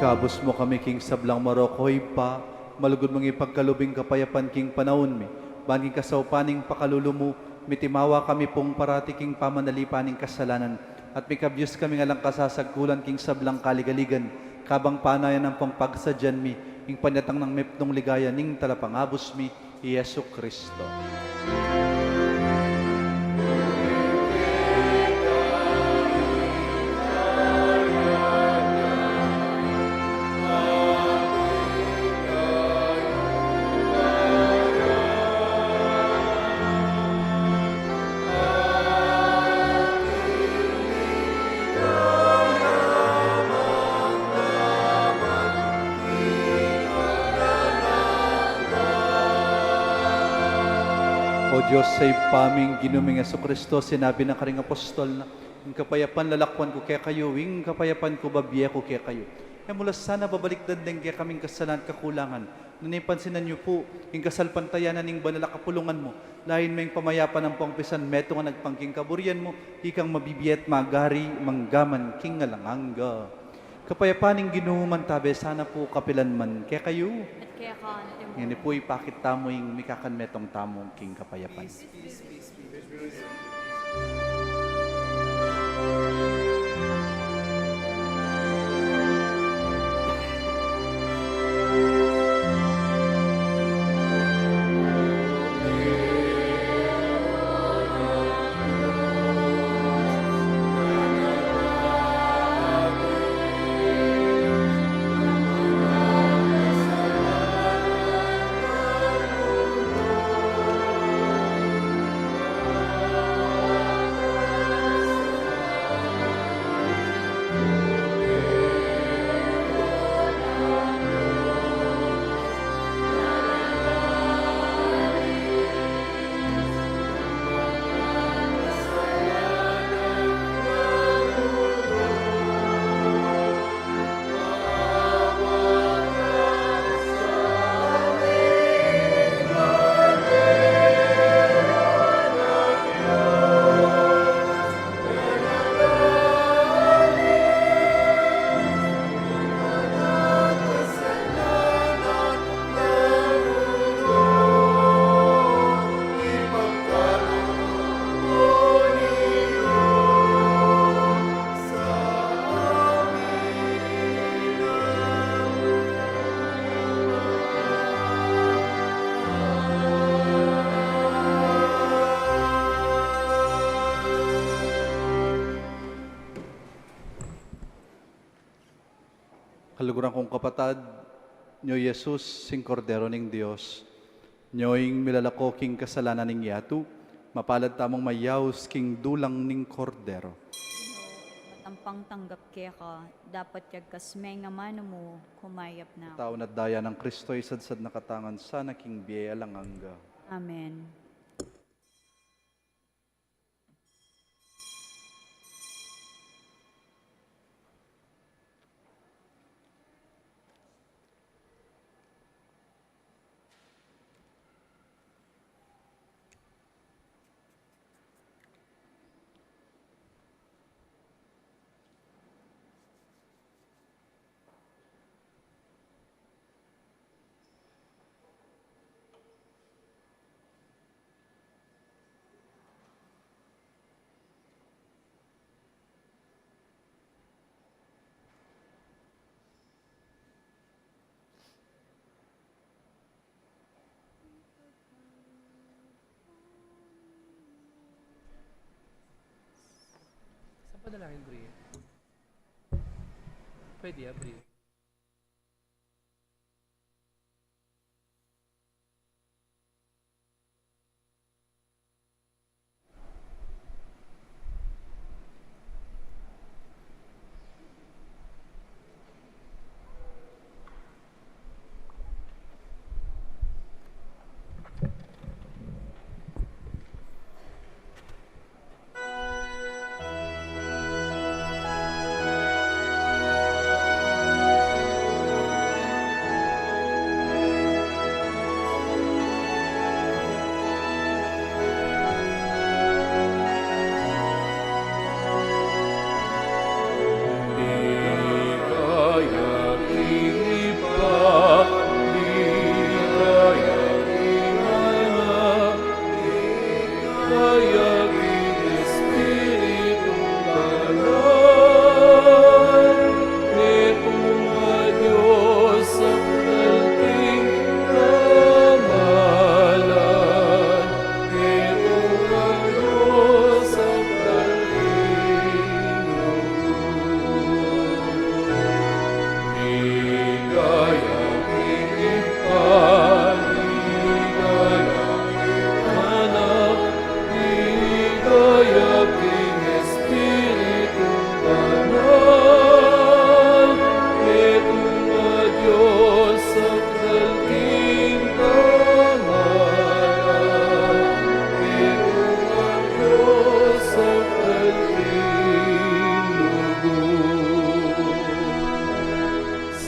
Ikabus mu kami king sablang marok, o Ibpa, malugud mung ipagkalub ing kapayapan king panaun mi, ban king kasaupan ning pakalulu mu, mitimawa kami pung parati king pamanalipan ning kasalanan, at mikabius kami ngan lang kasasagkulan king sablang kaligaligan, kabang panayan ampong pagsadyan mi ing panyatang nang mipnung ligaya ning Talapangabus mi, i Jesucristo. O Dios a Ibpa mi, ing Ginu ming Jesucristo, sinabi na karing apostol na, "Ing kapayapan lalakwan ku kekayu, ing kapayapan ku babie ku kekayu." E mu la sana babalikdan deng kekaming kasalanan at kakulangan, nune pansinan yu pu ing kasalpantayanan ning banal a kapulungan mu, lain me ing pamayapan ampong pisan metung a nagpang king kaburian mu, ikang mabibie at magari manggaman king alang angga. Kapayapan ning Ginu mantabe sana pu kapilan man kekayu. At keka naman. Ngeni pu, ipakit tamu ing mikakanmetung tamu king kapayapan. Kaluguran kung kapatad, nyo Jesus, ing Kordero ning Dios, nyo ing milalako king kasalanan ning yatu, mapalad tamung mayaus king dulang ning Kordero. Matampang tanggap keka, dapat yagkas me ing amanu mu, kumayap na. Katawan at daya nang Kristo, isadsad na katamu ngan sana king bie alang angga. Amen. Saan panalangin, Bri? Pwede, ah, Bri.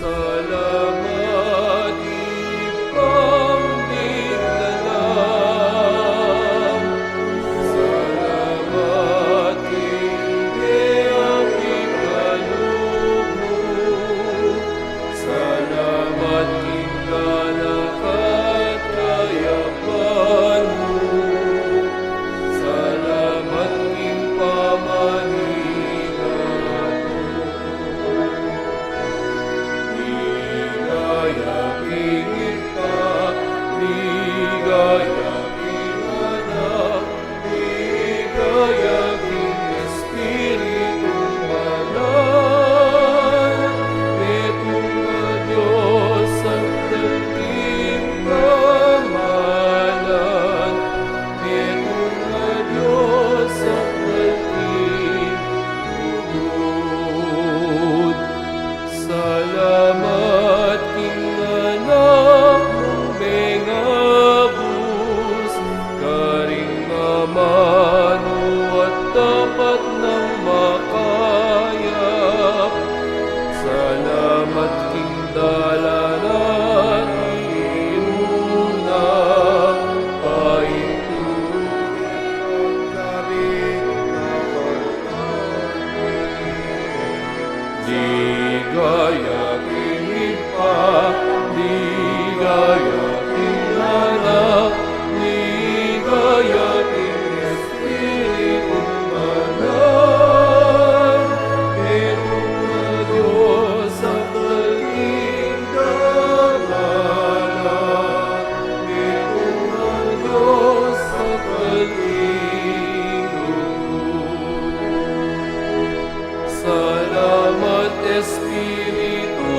Salamat, Ibpang miglalang. Salamat, Ibpang miglalang. Salamat king anak at kayapan mu. Salamat king pamanila. Ligaya king Ibpa, ligaya king Anak, ligaya king Espiritu Banal, metung a Dios a dating kamalan, metung a Dios a dating lugud. Salamat king anak mung mengabus, karing amanu at dapat nang makayap. Salamat king dalan a tinuna, paintuan karing kapal. Ligaya king Ibpa, ligaya king Anak, ligaya king Espiritu Banal, metung a Dios a dating kamalan, metung a Dios a dating lugud. Salamat, Espiritu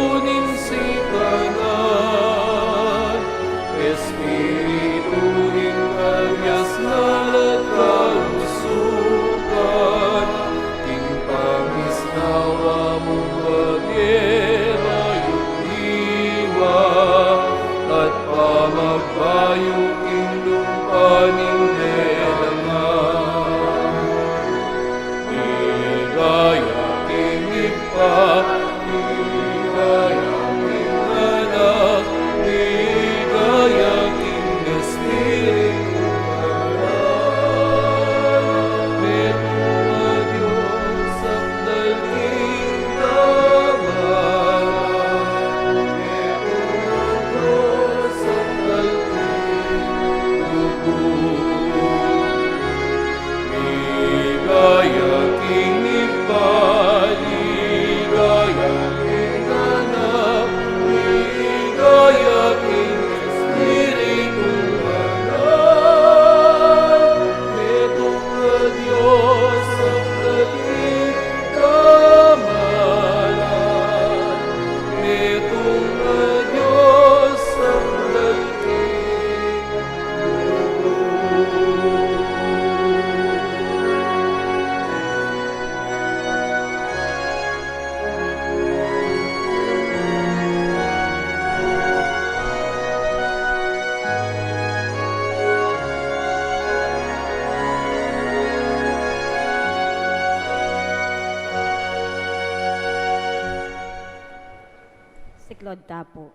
Lord Tapu.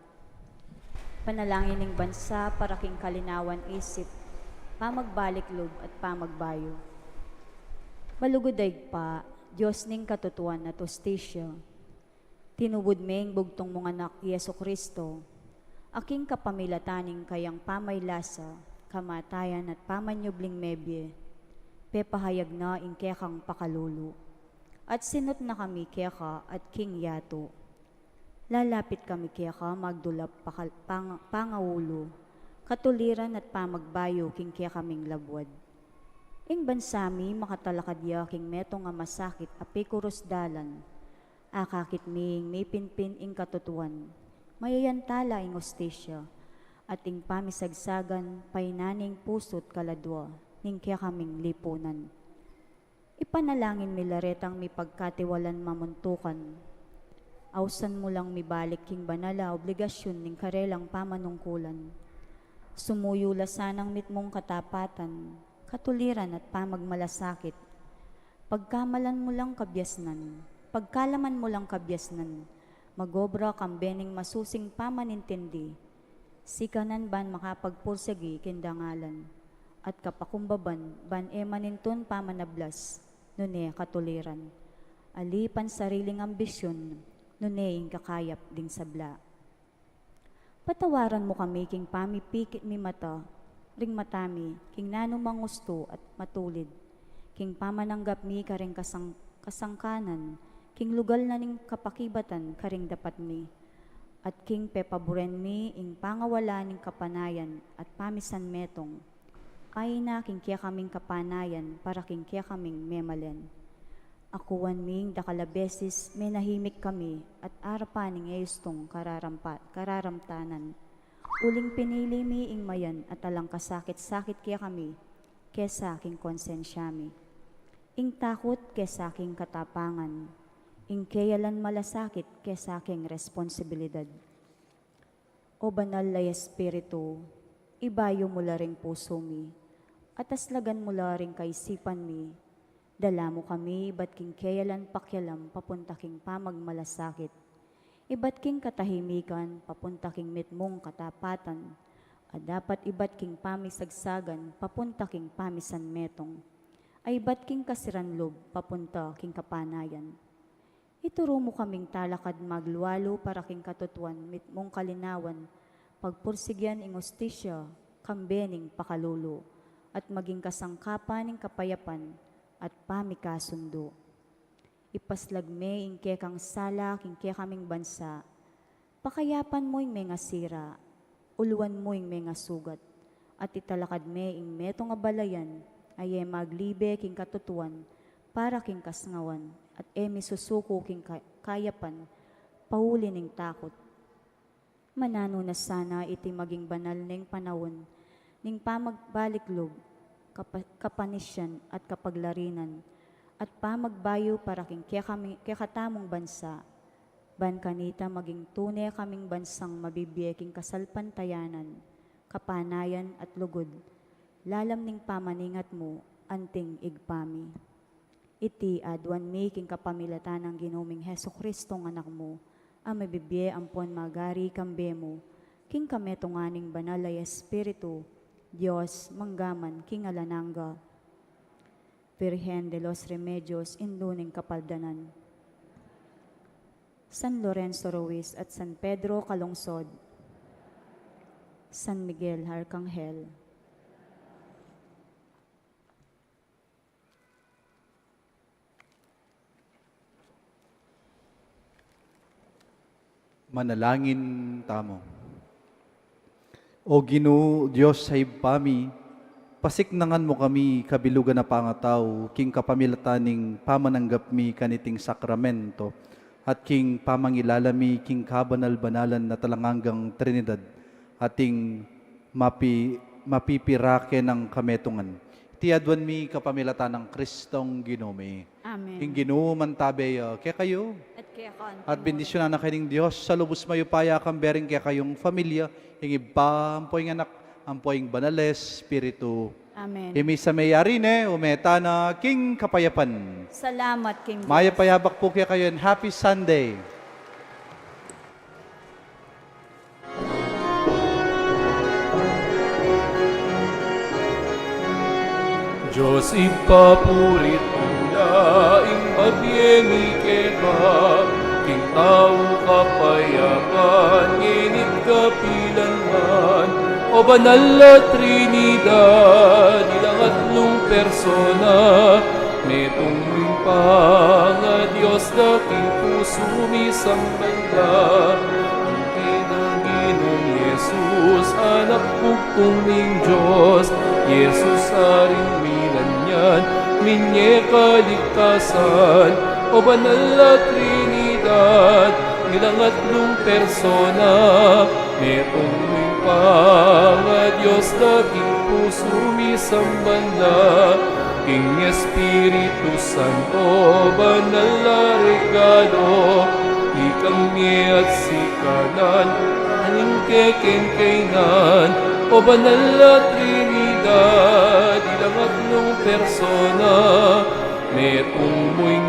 Panalangin ning bansa para king kalinawan isip, pamagbalik lub at pamagbayu. Malugud a Ibpa, Dios ning katutuan at hustisya. Tinubud me ing bugtung mung anak Jesu Kristo, a king kapamilatan ning kayang pamaylasa, kamatayan at pamanyubling mebie, pepahayag na ing kekang pakalulu. At sinut na kami keka at king yatu. Lalapit kami keka magdulap pakal-, pang-, pangaulu, katuliran at pamagbayu king kekaming labuad. Ing bansa mi makatalakad ya king metung a masakit a pikurus dalan. Akakit mi ing mipinpin ing katutuan, mayayantala ing hustisya, at ing pamisagsagan, painan ing pusu't kaladua ning kekaming lipunan. Ipanalangin mi la retang mipagkatiwalan mamuntukan. Ausan mu lang mibalik king banal a obligasyun ning karelang pamanungkulan. Sumuyu la sanang mitmung katapatan, katuliran at pamagmalasakit. Pagkamalan mu lang kabiasnan, pagkalaman mu lang kabiasnan, magobra kambe ning masusing pamanintindi. Sikanan ban makapagpursigi king dangalan, at kapakumbaban ban e manintun pamanablas, nune katuliran. Ali pansariling ambisyun, nune ing kakayap ding sabla. Patawaran mu kami king pamipikit mi mata, ring mata mi, king nanumang ustu at matulid, king pamananggap mi karing kasang-, kasangkanan, king lugal na ning kapakibatan karing dapat mi, at king pepaburen mi ing pangawala ning kapanayan at pamisanmetung, aina king kekaming kapanayan para king kekaming memalen. Akuan mi ing dakal a beses menahimik kami at arapan ing e ustung kararampa-, kararamtanan. Uling pinili mi ing mayan at alang kasakit-sakit kekami kesa king konsensya mi. Ing takut kesa king katapangan. Ing keyalan malasakit kesa king responsibilidad. O Banal a Espiritu, ibayu mu la ring pusu mi, at aslagan mu la ring kaisipan mi, dala mu kami ibat king keyalan pakialam papunta king pamagmalasakit, ibat king katahimikan papunta king mitmung katapatan, a dapat ibat king pamisagsagan papunta king pamisanmetung, a ibat king kasiran lub papunta king kapanayan. Ituru mu kaming talakad maglualu para king katutuan mitmung kalinawan, pagpursigyan ing ustisya, kambe ning pakalulu, at maging kasangkapan ning kapayapan at pamikasundu. Ipaslag me ing kekang sala king kekaming bansa, pakayapan mu ing mengasira, uluan mu ing mengasugat, at italakad me ing metung a balayan, a e maglibe king katutuan, para king kasngawan, at e misusuku king ka-, kayapan, pauli ning takut. Mananu na sana iti maging banal neng panaun, ning pamagbalik lub, kapa-, kapanisian at kapaglarinan, at pamagbayu para king kekami-, kekatamung bansa, ban kanita maging tune kaming bansang mabibie king kasalpantayanan, kapanayan at lugud, lalam ning pamaningat mu, anting Ibpa mi. Iti aduan mi king kapamilatan nang Ginu ming Jesucristong Anak mu, a mabibie ampon magari kambe mu, king kametungan ning Banal a Espiritu, Dios, mangga man king alang angga. Virgen de los Remedios, Indu ning Kapaldanan. San Lorenzo Ruiz at San Pedro Calungsod. San Miguel Arcangel. Manalangin tamu. O Ginu, Dios a Ibpa mi, pasiknangan mu kami kabilugan a pangatau, king kapamilatan ning pamananggap mi kaniting sakramento, at king pamangilala mi king kabanal-banalan a alang anggang Trinidad, at ing mapi-, mapipira ke nang kametungan. Iti aduan mi kapamilatan nang Kristong Ginu mi. Amen. Ing Ginu mantabe ya kekayu. At keka mu rin. At bendisyunan na kayu ning Dios a lubus mayupaya, kambe ring kekayung familia, ing Ibpa, ampo ing Anak, ampo ing Banal a Espiritu. Amen. Ing misa meyari ne, ume tana king kapayapan. Salamat king Dios. Mayap a yabak pu kekayu and happy Sunday. Dios Ibpa, purit mu la ing pabie mi keka, king tau kapayapan, ngenit kapilan man. O banal a Trinidad, ilang atlung persona, metung mu ing panga Dios da king pusu mi, samban la. Ing kekang Ginung Jesus, Anak bugtung ning Dios, Jesus, Aring milanyan, minye kaligtasan. O banal a Trinidad, ilang atlung persona, metung mu ing panga Dios da king pusu mi, samban la. King Espiritu Santo, banal a regalo, ikang mie at sikanan, aning kekeng kainan. O banal a Trinidad, ilang atlung persona, metung mu ing